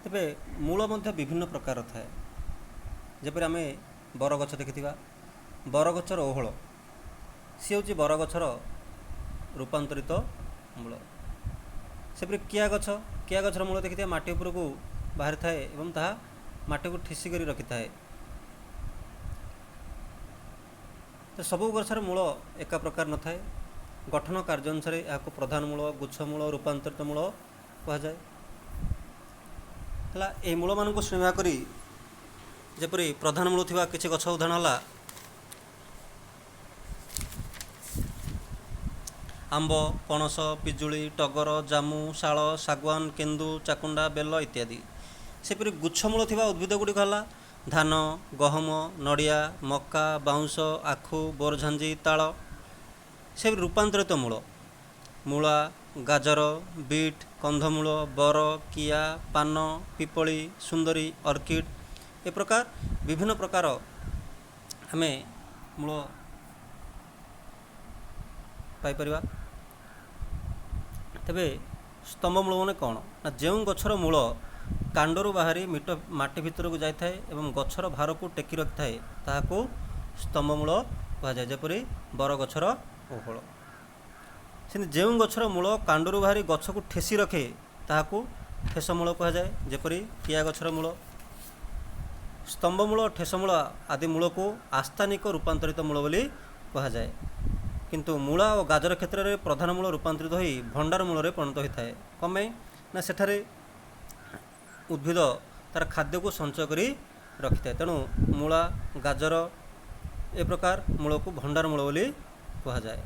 ତେବେ ମୂଳ ମଧ୍ୟ ବିଭିନ୍ନ ପ୍ରକାରର ଥାଏ। ଯେପରି ଆମେ ବରଗଛ ଦେଖିଥିବା, ବରଗଛର ଓହଳ, ସିଏ ହେଉଛି ବରଗଛର ରୂପାନ୍ତରିତ ମୂଳ। ସେପରି କିଆ ଗଛ, କିଆ ଗଛର ମୂଳ ଦେଖିଥିବା ମାଟି ଉପରକୁ ବାହାରିଥାଏ ଏବଂ ତାହା ମାଟିକୁ ଠେସି କରି ରଖିଥାଏ। ତ ସବୁ ଗଛର ମୂଳ ଏକା ପ୍ରକାର ନଥାଏ। ଗଠନ କାର୍ଯ୍ୟ ଅନୁସାରେ ଏହାକୁ ପ୍ରଧାନ ମୂଳ, ଗୁଚ୍ଛ ମୂଳ, ରୂପାନ୍ତରିତ ମୂଳ କୁହାଯାଏ। ହେଲା, ଏହି ମୂଳମାନଙ୍କୁ ଶ୍ରେଣୀଭାଗ କରି ଯେପରି ପ୍ରଧାନ ମୂଳ ଥିବା କିଛି ଗଛ ଉଦାହରଣ ହେଲା ଆମ୍ବ, ପଣସ, ପିଜୁଳି, ଟଗର, ଜାମୁ, ଶାଳ, ଶାଗୁଆନ, କେନ୍ଦୁ, ଚାକୁଣ୍ଡା, ବେଲ ଇତ୍ୟାଦି। ସେପରି ଗୁଚ୍ଛମୂଳ ଥିବା ଉଦ୍ଭିଦ ଗୁଡ଼ିକ ହେଲା ଧାନ, ଗହମ, ନଡ଼ିଆ, ମକା, ବାଉଁଶ, ଆଖୁ, ବୋରଝାଞ୍ଜି, ତାଳ। ସେପରି ରୂପାନ୍ତରିତ ମୂଳ, ମୂଳା, ଗାଜର, ବିଟ୍, କନ୍ଧମୂଳ, ବର, କିଆ, ପାନ, ପିପଳି, ସୁନ୍ଦରୀ, ଅର୍କିଡ଼, ଏ ପ୍ରକାର ବିଭିନ୍ନ ପ୍ରକାର ଆମେ ମୂଳ ପାଇପାରିବା। ତେବେ ସ୍ତମ୍ଭ ମୂଳ ମାନେ କ'ଣ ନା, ଯେଉଁ ଗଛର ମୂଳ କାଣ୍ଡରୁ ବାହାରି ମାଟି ଭିତରକୁ ଯାଇଥାଏ ଏବଂ ଗଛର ଭାରକୁ ଟେକି ରଖିଥାଏ, ତାହାକୁ ସ୍ତମ୍ଭ ମୂଳ କୁହାଯାଏ, ଯେପରି ବରଗଛର ଓହଳ। ସେମିତି ଯେଉଁ ଗଛର ମୂଳ କାଣ୍ଡରୁ ବାହାରି ଗଛକୁ ଠେସି ରଖେ, ତାହାକୁ ଠେସ ମୂଳ କୁହାଯାଏ, ଯେପରି କିଆ ଗଛର ମୂଳ। ସ୍ତମ୍ଭ ମୂଳ, ଠେସ ମୂଳ ଆଦି ମୂଳକୁ ଆସ୍ଥାନିକ ରୂପାନ୍ତରିତ ମୂଳ ବୋଲି କୁହାଯାଏ। କିନ୍ତୁ ମୂଳା ଓ ଗାଜର କ୍ଷେତ୍ରରେ ପ୍ରଧାନ ମୂଳ ରୂପାନ୍ତରିତ ହୋଇ ଭଣ୍ଡାର ମୂଳରେ ପରିଣତ ହୋଇଥାଏ। କ'ଣ ପାଇଁ ନା, ସେଠାରେ ଉଦ୍ଭିଦ ତା'ର ଖାଦ୍ୟକୁ ସଞ୍ଚୟ କରି ରଖିଥାଏ। ତେଣୁ ମୂଳା, ଗାଜର ଏ ପ୍ରକାର ମୂଳକୁ ଭଣ୍ଡାର ମୂଳ ବୋଲି କୁହାଯାଏ।